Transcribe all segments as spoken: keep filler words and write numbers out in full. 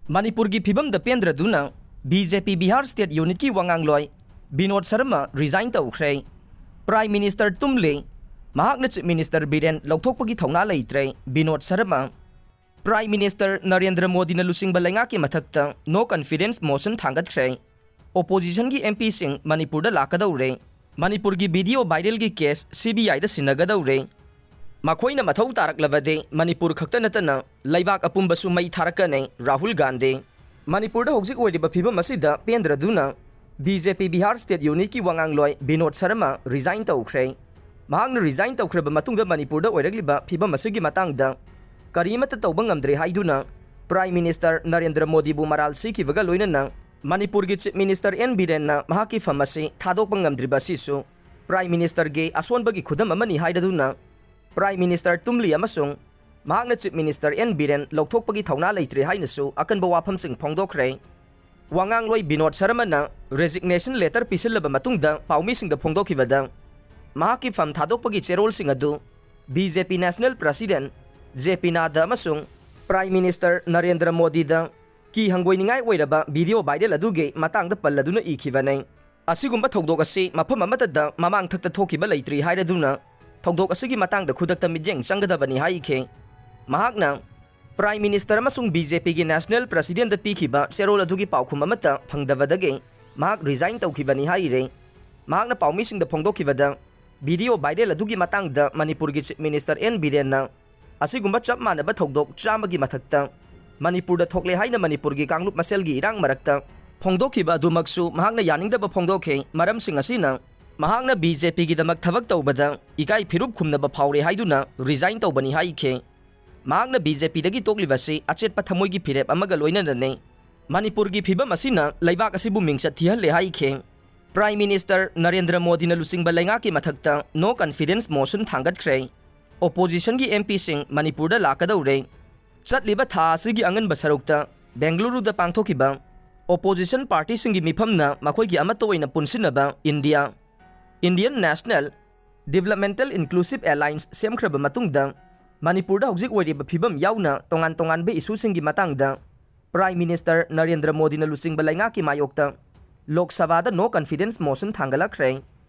ꯃꯅꯤꯄꯨꯔꯒꯤ ꯐꯤꯕꯝꯗ ꯄꯦꯟꯗ꯭ꯔꯗꯨꯅ B J ꯄꯤ Bihar state ꯌꯨꯅꯤꯠꯀꯤ ꯋꯥꯉꯥꯡꯂꯣꯏ Vinod Sharma resign ꯇꯧꯈ꯭ꯔꯦ꯫ ꯄ꯭ꯔꯥꯏꯝ ꯃꯤꯅꯤꯁꯇꯔ ꯇꯨꯝꯂꯤ, ꯃꯍꯥꯛꯅ ꯆꯤꯐ ꯃꯤꯅꯤꯁꯇꯔ ꯕꯤꯔꯦꯟ ꯂꯧꯊꯣꯛꯄꯒꯤ ꯊꯧꯅꯥ ꯂꯩꯇ꯭ꯔꯦ꯫ ꯕꯤꯅꯣꯗ ꯁꯔꯃ꯫ ꯄ꯭ꯔꯥꯏꯝ ꯃꯤꯅꯤꯁꯇꯔ ꯅꯔꯦꯟꯗ꯭ꯔ ꯃꯣꯗꯤꯅ ꯂꯨꯆꯤꯡꯕ ꯂꯩꯉꯥꯛꯀꯤ ꯃꯊꯛꯇ ꯅꯣ ꯀꯟꯐꯤꯗꯦꯟꯁ ꯃꯣꯁꯟ ꯊꯥꯡꯒꯠꯈ꯭ꯔꯦ꯫ ꯑꯣꯄꯣꯖꯤꯁꯟꯒꯤ ꯑꯦꯝ ꯄꯤꯁꯤꯡ ꯃꯅꯤꯄꯨꯔꯗ ꯂꯥꯛꯀꯗꯧꯔꯦ꯫ ꯃꯅꯤꯄꯨꯔꯒꯤ ꯚꯤꯗꯤꯑꯣ ꯚꯥꯏꯔꯦꯜꯒꯤ ꯀꯦꯁ ꯁꯤ ꯕꯤ ꯑꯥꯏꯗ ꯁꯤꯟꯅꯒꯗꯧꯔꯦ꯫ ꯃꯈꯣꯏꯅ ꯃꯊꯧ ꯇꯥꯔꯛꯂꯕꯗꯤ ꯃꯅꯤꯄꯨꯔ ꯈꯛꯇ ꯅꯠꯇꯅ ꯂꯩꯕꯥꯛ ꯑꯄꯨꯝꯕꯁꯨ ꯃꯩ ꯊꯥꯔꯛꯀꯅꯤ, ꯔꯥꯍꯨꯜ ꯒꯥꯟꯙꯤ꯫ ꯃꯅꯤꯄꯨꯔꯗ ꯍꯧꯖꯤꯛ ꯑꯣꯏꯔꯤꯕ ꯐꯤꯕꯝ ꯑꯁꯤꯗ ꯄꯦꯟꯗ꯭ꯔꯗꯨꯅ ꯕꯤ ꯖꯦ ꯄꯤ ꯕꯤꯍꯥꯔ ꯁ꯭ꯇꯦꯠ ꯌꯨꯅꯤꯠꯀꯤ ꯋꯥꯉꯥꯡꯂꯣꯏ ꯕꯤꯅꯣꯗ ꯁꯔꯃ ꯔꯤꯖꯥꯏꯟ ꯇꯧꯈ꯭ꯔꯦ꯫ ꯃꯍꯥꯛꯅ ꯔꯤꯖꯥꯏꯟ ꯇꯧꯈ꯭ꯔꯕ ꯃꯇꯨꯡꯗ ꯃꯅꯤꯄꯨꯔꯗ ꯑꯣꯏꯔꯛꯂꯤꯕ ꯐꯤꯕꯝ ꯑꯁꯤꯒꯤ ꯃꯇꯥꯡꯗ ꯀꯔꯤꯃꯠꯇ ꯇꯧꯕ ꯉꯝꯗ꯭ꯔꯦ ꯍꯥꯏꯗꯨꯅ ꯄ꯭ꯔꯥꯏꯝ ꯃꯤꯅꯤꯁꯇꯔ ꯅꯔꯦꯟꯗ꯭ꯔ ꯃꯣꯗꯤꯕꯨ ꯃꯔꯥꯜ ꯁꯤꯈꯤꯕꯒ ꯂꯣꯏꯅꯅ ꯃꯅꯤꯄꯨꯔꯒꯤ ꯆꯤꯐ ꯃꯤꯅꯤꯁꯇꯔ ꯑꯦꯟ ꯕꯤꯔꯦꯟꯅ ꯃꯍꯥꯛꯀꯤ ꯐꯝ ꯑꯁꯤ ꯊꯥꯗꯣꯛꯄ ꯉꯝꯗ꯭ꯔꯤꯕ ꯑꯁꯤꯁꯨ ꯄ꯭ꯔꯥꯏꯝ ꯃꯤꯅꯤꯁꯇꯔꯒꯤ ꯑꯁꯣꯟꯕꯒꯤ ꯈꯨꯗꯝ ꯑꯃꯅꯤ ꯍꯥꯏꯔꯗꯨꯅ ꯄ꯭ꯔꯥꯏꯝ ꯃꯤꯅꯤꯁꯇꯔ ꯇꯨꯝꯂꯤ ꯑꯃꯁꯨꯡ ꯃꯍꯥꯛꯅ ꯆꯤꯐ ꯃꯤꯅꯤꯁꯇꯔ ꯑꯦꯟ ꯕꯤꯔꯦꯟ ꯂꯧꯊꯣꯛꯄꯒꯤ ꯊꯧꯅꯥ ꯂꯩꯇ꯭ꯔꯦ ꯍꯥꯏꯅꯁꯨ ꯑꯀꯟꯕ ꯋꯥꯐꯝꯁꯤꯡ ꯐꯣꯡꯗꯣꯛꯈ꯭ꯔꯦ꯫ ꯋꯥꯉꯥꯡꯂꯣꯏ ꯕꯤꯅꯣꯗ ꯁꯔꯃꯅ ꯔꯦꯖꯤꯒꯅꯦꯁꯟ ꯂꯦꯇꯔ ꯄꯤꯁꯤꯜꯂꯕ ꯃꯇꯨꯡꯗ ꯄꯥꯎꯃꯤꯁꯤꯡꯗ ꯐꯣꯡꯗꯣꯛꯈꯤꯕꯗ, ꯃꯍꯥꯛꯀꯤ ꯐꯝ ꯊꯥꯗꯣꯛꯄꯒꯤ ꯆꯦꯔꯣꯜꯁꯤꯡ ꯑꯗꯨ ꯕꯤ ꯖꯦ ꯄꯤ ꯅꯦꯁꯅꯦꯜ ꯄ꯭ꯔꯁꯤꯗꯦꯟ ꯖꯦ ꯄꯤ ꯅꯥꯗ ꯑꯃꯁꯨꯡ ꯄ꯭ꯔꯥꯏꯝ ꯃꯤꯅꯤꯁꯇꯔ ꯅꯔꯦꯟꯗ꯭ꯔ ꯃꯣꯗꯤꯗ ꯀꯤ ꯍꯪꯒꯣꯏꯅꯤꯡꯉꯥꯏ ꯑꯣꯏꯔꯕ ꯚꯤꯗꯤꯑꯣ ꯚꯥꯏꯔꯦꯜ ꯑꯗꯨꯒꯤ ꯃꯇꯥꯡꯗ ꯄꯜꯂꯗꯨꯅ ꯏꯈꯤꯕꯅꯤ꯫ ꯑꯁꯤꯒꯨꯝꯕ ꯊꯧꯗꯣꯛ ꯑꯁꯤ ꯃꯐꯝ ꯑꯃꯠꯇꯗ ꯃꯃꯥꯡ ꯊꯛꯇ ꯊꯣꯛꯈꯤꯕ ꯂꯩꯇ꯭ꯔꯤ ꯍꯥꯏꯔꯗꯨꯅ ꯊꯧꯗꯣꯛ ꯑꯁꯤꯒꯤ ꯃꯇꯥꯡꯗ ꯈꯨꯗꯛꯇ ꯃꯤꯠꯌꯦꯡ ꯆꯪꯒꯗꯕꯅꯤ ꯍꯥꯏꯈꯤ꯫ ꯃꯍꯥꯛꯅ ꯄ꯭ꯔꯥꯏꯝ ꯃꯤꯅꯤꯁꯇꯔ ꯑꯃꯁꯨꯡ ꯕꯤ ꯖꯦ ꯄꯤꯒꯤ ꯅꯦꯁꯅꯦꯜ ꯄ꯭ꯔꯁꯤꯗꯦꯟꯗ ꯄꯤꯈꯤꯕ ꯆꯦꯔꯣꯜ ꯑꯗꯨꯒꯤ ꯄꯥꯎꯈꯨꯝ ꯑꯃꯠꯇ ꯐꯪꯗꯕꯗꯒꯤ ꯃꯍꯥꯛ ꯔꯤꯖꯥꯏꯟ ꯇꯧꯈꯤꯕꯅꯤ ꯍꯥꯏꯔꯦ꯫ ꯃꯍꯥꯛꯅ ꯄꯥꯎꯃꯤꯁꯤꯡꯗ ꯐꯣꯡꯗꯣꯛꯈꯤꯕꯗ, ꯚꯤꯗꯤꯑꯣ ꯚꯥꯏꯔꯦꯜ ꯑꯗꯨꯒꯤ ꯃꯇꯥꯡꯗ ꯃꯅꯤꯄꯨꯔꯒꯤ ꯆꯤꯐ ꯃꯤꯅꯤꯁꯇꯔ ꯑꯦꯟ ꯕꯤꯔꯦꯟꯅ ꯑꯁꯤꯒꯨꯝꯕ ꯆꯞ ꯃꯥꯟꯅꯕ ꯊꯧꯗꯣꯛ ꯆꯥꯝꯃꯒꯤ ꯃꯊꯛꯇ ꯃꯅꯤꯄꯨꯔꯗ ꯊꯣꯛꯂꯦ ꯍꯥꯏꯅ ꯃꯅꯤꯄꯨꯔꯒꯤ ꯀꯥꯡꯂꯨꯞ ꯃꯁꯦꯜꯒꯤ ꯏꯔꯥꯡ ꯃꯔꯛꯇ ꯐꯣꯡꯗꯣꯛꯈꯤꯕ ꯑꯗꯨꯃꯛꯁꯨ ꯃꯍꯥꯛꯅ ꯌꯥꯅꯤꯡꯗꯕ ꯐꯣꯡꯗꯣꯛꯈꯤ꯫ ꯃꯔꯝꯁꯤꯡ ꯑꯁꯤꯅ ꯃꯍꯥꯛꯅ ꯕꯤ ꯖꯦ ꯄꯤꯒꯤꯗꯃꯛ ꯊꯕꯛ ꯇꯧꯕꯗ ꯏꯀꯥꯏ ꯐꯤꯔꯨꯞ ꯈꯨꯝꯅꯕ ꯐꯥꯎꯔꯦ ꯍꯥꯏꯗꯨꯅ ꯔꯤꯖꯥꯏꯟ ꯇꯧꯕꯅꯤ ꯍꯥꯏꯈꯤ꯫ ꯃꯍꯥꯛꯅ ꯕꯤ ꯖꯦ ꯄꯤꯗꯒꯤ ꯇꯣꯛꯂꯤꯕꯁꯤ ꯑꯆꯦꯠꯄ ꯊꯃꯣꯏꯒꯤ ꯐꯤꯔꯦꯞ ꯑꯃꯒ ꯂꯣꯏꯅꯅꯅꯤ꯫ ꯃꯅꯤꯄꯨꯔꯒꯤ ꯐꯤꯕꯝ ꯑꯁꯤꯅ ꯂꯩꯕꯥꯛ ꯑꯁꯤꯕꯨ ꯃꯤꯡꯆꯠ ꯊꯤꯍꯜꯂꯦ ꯍꯥꯏꯈꯤ꯫ ꯄ꯭ꯔꯥꯏꯝ ꯃꯤꯅꯤꯁꯇꯔ ꯅꯔꯦꯟꯗ꯭ꯔ ꯃꯣꯗꯤꯅ ꯂꯨꯆꯤꯡꯕ ꯂꯩꯉꯥꯛꯀꯤ ꯃꯊꯛꯇ ꯅꯣ ꯀꯟꯐꯤꯗꯦꯟꯁ ꯃꯣꯁꯟ ꯊꯥꯡꯒꯠꯈ꯭ꯔꯦ꯫ ꯑꯣꯄꯣꯖꯤꯁꯟꯒꯤ ꯑꯦꯝ ꯄꯤꯁꯤꯡ ꯃꯅꯤꯄꯨꯔꯗ ꯂꯥꯛꯀꯗꯧꯔꯦ꯫ ꯆꯠꯂꯤꯕ ꯊꯥ ꯑꯁꯤꯒꯤ ꯑꯉꯟꯕ ꯁꯔꯨꯛꯇ ꯕꯦꯡꯒꯂꯨꯔꯨꯗ ꯄꯥꯡꯊꯣꯛꯈꯤꯕ ꯑꯣꯄꯣꯖꯤꯁꯟ ꯄꯥꯔꯇꯤꯁꯤꯡꯒꯤ ꯃꯤꯐꯝꯅ ꯃꯈꯣꯏꯒꯤ ꯑꯃꯠꯇ ꯑꯣꯏꯅ ꯄꯨꯟꯁꯤꯟꯅꯕ India, Indian national developmental inclusive alliance ꯁꯦꯝꯈ꯭ꯔꯕ ꯃꯇꯨꯡꯗ ꯃꯅꯤꯄꯨꯔꯗ ꯍꯧꯖꯤꯛ ꯑꯣꯏꯔꯤꯕ ꯐꯤꯕꯝ ꯌꯥꯎꯅ ꯇꯣꯉꯥꯟ ꯇꯣꯉꯥꯟꯕ ꯏꯁꯨꯁꯤꯡꯒꯤ ꯃꯇꯥꯡꯗ Prime Minister ꯅꯔꯦꯟꯗ꯭ꯔ ꯃꯣꯗꯤꯅ ꯂꯨꯆꯤꯡꯕ ꯂꯩꯉꯥꯛꯀꯤ ꯃꯥꯌꯣꯛꯇ ꯂꯣꯛ ꯁꯚꯥꯗ no confidence motion ꯊꯥꯡꯒꯠꯂꯛꯈ꯭ꯔꯦ꯫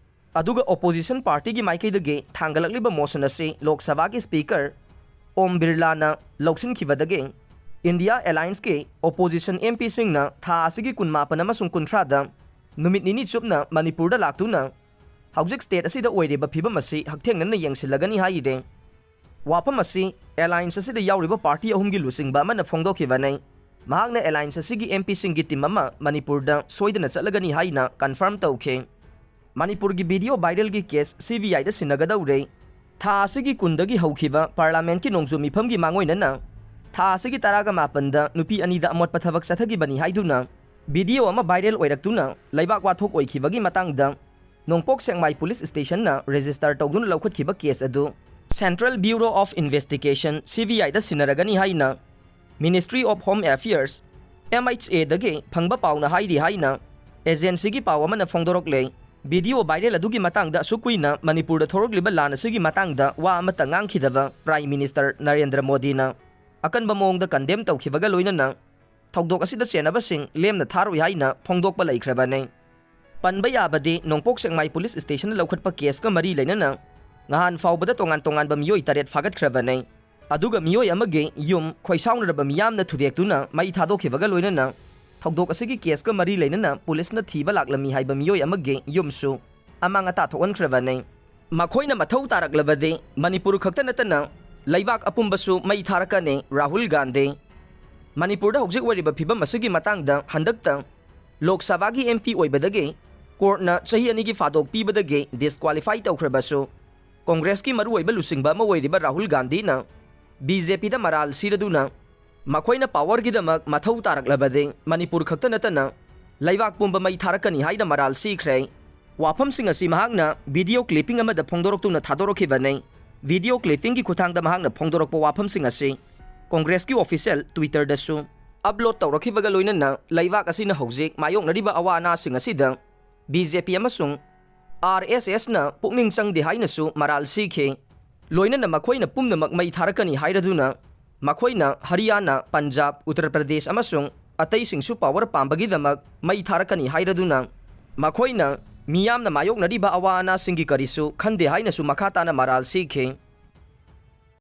ꯑꯗꯨꯒ opposition partyꯒꯤ ꯃꯥꯏꯀꯩꯗꯒꯤ ꯊꯥꯡꯒꯠꯂꯛꯂꯤꯕ motion ꯑꯁꯤ ꯂꯣꯛ ꯁꯚꯥꯒꯤ speaker ꯑꯣꯝ ꯕꯤꯔꯂꯥꯅ ꯂꯧꯁꯤꯟꯈꯤꯕꯗꯒꯤ India Allianceꯀꯤ opposition MPꯁꯤꯡꯅ ꯊꯥ ꯑꯁꯤꯒꯤ ꯀꯨꯟꯃꯥꯄꯟ ꯑꯃꯁꯨꯡ ꯀꯨꯟꯊ꯭ꯔꯥꯗ ꯅꯨꯃꯤꯠ ꯅꯤꯅꯤ ꯆꯨꯞꯅ ꯃꯅꯤꯄꯨꯔꯗ ꯂꯥꯛꯇꯨꯅ ꯍꯧꯖꯤꯛ state ꯑꯁꯤꯗ ꯑꯣꯏꯔꯤꯕ ꯐꯤꯕꯝ ꯑꯁꯤ ꯍꯛꯊꯦꯡꯅꯅ ꯌꯦꯡꯁꯤꯜꯂꯒꯅꯤ ꯍꯥꯏꯔꯤ꯫ ꯋꯥꯐꯝ ꯑꯁꯤ alliance ꯑꯁꯤꯗ ꯌꯥꯎꯔꯤꯕ party ꯑꯍꯨꯝꯒꯤ ꯂꯨꯆꯤꯡꯕ ꯑꯃꯅ ꯐꯣꯡꯗꯣꯛꯈꯤꯕꯅꯤ꯫ ꯃꯍꯥꯛꯅ alliance ꯑꯁꯤꯒꯤ MPꯁꯤꯡꯒꯤ team ꯑꯃ ꯃꯅꯤꯄꯨꯔꯗ ꯁꯣꯏꯗꯅ ꯆꯠꯂꯒꯅꯤ ꯍꯥꯏꯅ confirm ꯇꯧꯈꯤ꯫ ꯃꯅꯤꯄꯨꯔꯒꯤ video viralꯒꯤ case CBIꯗ ꯁꯤꯟꯅꯒꯗꯧꯔꯦ꯫ ꯊꯥ ꯑꯁꯤꯒꯤ ꯀꯨꯟꯗꯒꯤ ꯍꯧꯈꯤꯕ parliamentꯀꯤ ꯅꯣꯡꯖꯨ ꯃꯤꯐꯝꯒꯤ ꯃꯥꯡꯑꯣꯏꯅꯅ ꯊꯥ ꯑꯁꯤꯒꯤ ꯇꯔꯥꯒ ꯃꯥꯄꯟꯗ ꯅꯨꯄꯤ ꯑꯅꯤꯗ ꯑꯃꯣꯠꯄ ꯊꯕꯛ ꯆꯠꯊꯈꯤꯕꯅꯤ ꯍꯥꯏꯗꯨꯅ video ꯑꯃ viral ꯑꯣꯏꯔꯛꯇꯨꯅ ꯂꯩꯕꯥꯛ ꯋꯥꯊꯣꯛ ꯑꯣꯏꯈꯤꯕꯒꯤ ꯃꯇꯥꯡꯗ ꯅꯣꯡꯄꯣꯛ ꯁꯦꯛꯃꯥꯏ police stationꯅ register ꯇꯧꯗꯨꯅ ꯂꯧꯈꯠꯈꯤꯕ case ꯑꯗꯨ Central Bureau of Investigation, CBIꯗ ꯁꯤꯟꯅꯔꯒꯅꯤ ꯍꯥꯏꯅ Ministry of Home Affairs, MHAꯗꯒꯤ ꯐꯪꯕ ꯄꯥꯎꯅ ꯍꯥꯏꯔꯤ ꯍꯥꯏꯅ agencyꯒꯤ ꯄꯥꯎ ꯑꯃꯅ ꯐꯣꯡꯗꯣꯔꯛꯂꯦ꯫ Video viral ꯑꯗꯨꯒꯤ ꯃꯇꯥꯡꯗ ꯑꯁꯨꯛ ꯀꯨꯏꯅ ꯃꯅꯤꯄꯨꯔꯗ ꯊꯣꯔꯛꯂꯤꯕ ꯂꯥꯟ ꯑꯁꯤꯒꯤ ꯃꯇꯥꯡꯗ ꯋꯥ ꯑꯃꯠꯇ ꯉꯥꯡꯈꯤꯗꯕ Prime Minister ꯅꯔꯦꯟꯗ꯭ꯔ ꯃꯣꯗꯤꯅ ꯑꯀꯟꯕ ꯃꯑꯣꯡꯗ condemn ꯇꯧꯈꯤꯕꯒ ꯂꯣꯏꯅꯅ ꯊꯧꯗꯣꯛ ꯑꯁꯤꯗ ꯆꯦꯟꯅꯕꯁꯤꯡ ꯂꯦꯝꯅ ꯊꯥꯔꯣꯏ ꯍꯥꯏꯅ ꯐꯣꯡꯗꯣꯛꯄ ꯂꯩꯈ꯭ꯔꯕꯅꯤ꯫ ꯄꯟꯕ ꯌꯥꯕꯗꯤ, ꯅꯣꯡꯄꯣꯛ ꯁꯦꯛꯃꯥꯏ police stationꯗ ꯂꯧꯈꯠꯄ caseꯀ ꯃꯔꯤ ꯂꯩꯅꯅ ꯉꯍꯥꯟ ꯐꯥꯎꯕꯗ ꯇꯣꯉꯥꯟ ꯇꯣꯉꯥꯟꯕ ꯃꯤꯑꯣꯏ ꯇꯔꯦꯠ ꯐꯥꯒꯠꯈ꯭ꯔꯕꯅꯤ꯫ ꯑꯗꯨꯒ ꯃꯤꯑꯣꯏ ꯑꯃꯒꯤ ꯌꯨꯝ ꯈꯣꯏꯁꯥꯎꯅꯔꯕ ꯃꯤꯌꯥꯝꯅ ꯊꯨꯗꯦꯛꯇꯨꯅ ꯃꯩ ꯊꯥꯗꯣꯛꯈꯤꯕꯒ ꯂꯣꯏꯅꯅ ꯊꯧꯗꯣꯛ ꯑꯁꯤꯒꯤ caseꯀ ꯃꯔꯤ ꯂꯩꯅꯅ policeꯅ ꯊꯤꯕ ꯂꯥꯛꯂꯝꯃꯤ ꯍꯥꯏꯕ ꯃꯤꯑꯣꯏ ꯑꯃꯒꯤ ꯌꯨꯝꯁꯨ ꯑꯃꯥꯡ ꯑꯇꯥ ꯊꯣꯛꯍꯟꯈ꯭ꯔꯕꯅꯤ꯫ ꯃꯈꯣꯏꯅ ꯃꯊꯧ ꯇꯥꯔꯛꯂꯕꯗꯤ ꯃꯅꯤꯄꯨꯔ ꯈꯛꯇ ꯅꯠꯇꯅ ꯂꯩꯕꯥꯛ ꯑꯄꯨꯝꯕꯁꯨ ꯃꯩ ꯊꯥꯔꯛꯀꯅꯤ, ꯔꯥꯍꯨꯜ ꯒꯥꯟꯙꯤ꯫ ꯃꯅꯤꯄꯨꯔꯗ ꯍꯧꯖꯤꯛ ꯑꯣꯏꯔꯤꯕ ꯐꯤꯕꯝ ꯑꯁꯤꯒꯤ ꯃꯇꯥꯡꯗ ꯍꯟꯗꯛꯇ ꯂꯣꯛ ꯁꯚꯥꯒꯤ MP ꯑꯣꯏꯕꯗꯒꯤ courtꯅ ꯆꯍꯤ ꯑꯅꯤꯒꯤ ꯐꯥꯗꯣꯛ ꯄꯤꯕꯗꯒꯤ disqualify ꯇꯧꯈ꯭ꯔꯕꯁꯨ, ꯀꯣꯡꯒ꯭ꯔꯦꯁꯀꯤ ꯃꯔꯨꯑꯣꯏꯕ ꯂꯨꯆꯤꯡꯕ ꯑꯃ ꯑꯣꯏꯔꯤꯕ ꯔꯥꯍꯨꯜ ꯒꯥꯟꯙꯤꯅ BJPꯗ ꯃꯔꯥꯜ ꯁꯤꯔꯗꯨꯅ ꯃꯈꯣꯏꯅ powerꯒꯤꯗꯃꯛ ꯃꯊꯧ ꯇꯥꯔꯛꯂꯕꯗꯤ ꯃꯅꯤꯄꯨꯔ ꯈꯛꯇ ꯅꯠꯇꯅ ꯂꯩꯕꯥꯛ ꯄꯨꯝꯕ ꯃꯩ ꯊꯥꯔꯛꯀꯅꯤ ꯍꯥꯏꯅ ꯃꯔꯥꯜ ꯁꯤꯈ꯭ꯔꯦ꯫ ꯋꯥꯐꯝꯁꯤꯡ ꯑꯁꯤ ꯃꯍꯥꯛꯅ video clipping ꯑꯃꯗ ꯐꯣꯡꯗꯣꯔꯛꯇꯨꯅ ꯊꯥꯗꯣꯔꯛꯈꯤꯕꯅꯤ꯫ Video clippingꯒꯤ ꯈꯨꯠꯊꯥꯡꯗ ꯃꯍꯥꯛꯅ ꯐꯣꯡꯗꯣꯔꯛꯄ ꯋꯥꯐꯝꯁꯤꯡ ꯑꯁꯤ ꯀꯣꯡꯒ꯭ꯔꯦꯁꯀꯤ official Twitterꯗꯁꯨ upload ꯇꯧꯔꯛꯈꯤꯕꯒ ꯂꯣꯏꯅꯅ ꯂꯩꯕꯥꯛ ꯑꯁꯤꯅ ꯍꯧꯖꯤꯛ ꯃꯥꯌꯣꯛꯅꯔꯤꯕ ꯑꯋꯥ ꯑꯅꯥꯁꯤꯡ ꯑꯁꯤꯗ BJP ꯑꯃꯁꯨꯡ RSSꯅ ꯄꯨꯛꯅꯤꯡ ꯆꯪꯗꯦ ꯍꯥꯏꯅꯁꯨ ꯃꯔꯥꯜ ꯁꯤꯈꯤ꯫ ꯂꯣꯏꯅꯅ ꯃꯈꯣꯏꯅ ꯄꯨꯝꯅꯃꯛ ꯃꯩ ꯊꯥꯔꯛꯀꯅꯤ ꯍꯥꯏꯔꯗꯨꯅ ꯃꯈꯣꯏꯅ ꯍꯔꯤꯌꯥꯅꯥ, ꯄꯟꯖꯥꯕ, ꯎꯠꯇꯔ ꯄ꯭ꯔꯗꯦꯁ ꯑꯃꯁꯨꯡ ꯑꯇꯩꯁꯤꯡꯁꯨ ꯄꯥꯋꯔ ꯄꯥꯝꯕꯒꯤꯗꯃꯛ ꯃꯩ ꯊꯥꯔꯛꯀꯅꯤ ꯍꯥꯏꯔꯗꯨꯅ ꯃꯈꯣꯏꯅ ꯃꯤꯌꯥꯝꯅ ꯃꯥꯌꯣꯛꯅꯔꯤꯕ ꯑꯋꯥ ꯑꯅꯥꯁꯤꯡꯒꯤ ꯀꯔꯤꯁꯨ ꯈꯟꯗꯦ ꯍꯥꯏꯅꯁꯨ ꯃꯈꯥ ꯇꯥꯅ ꯃꯔꯥꯜ ꯁꯤꯈꯤ꯫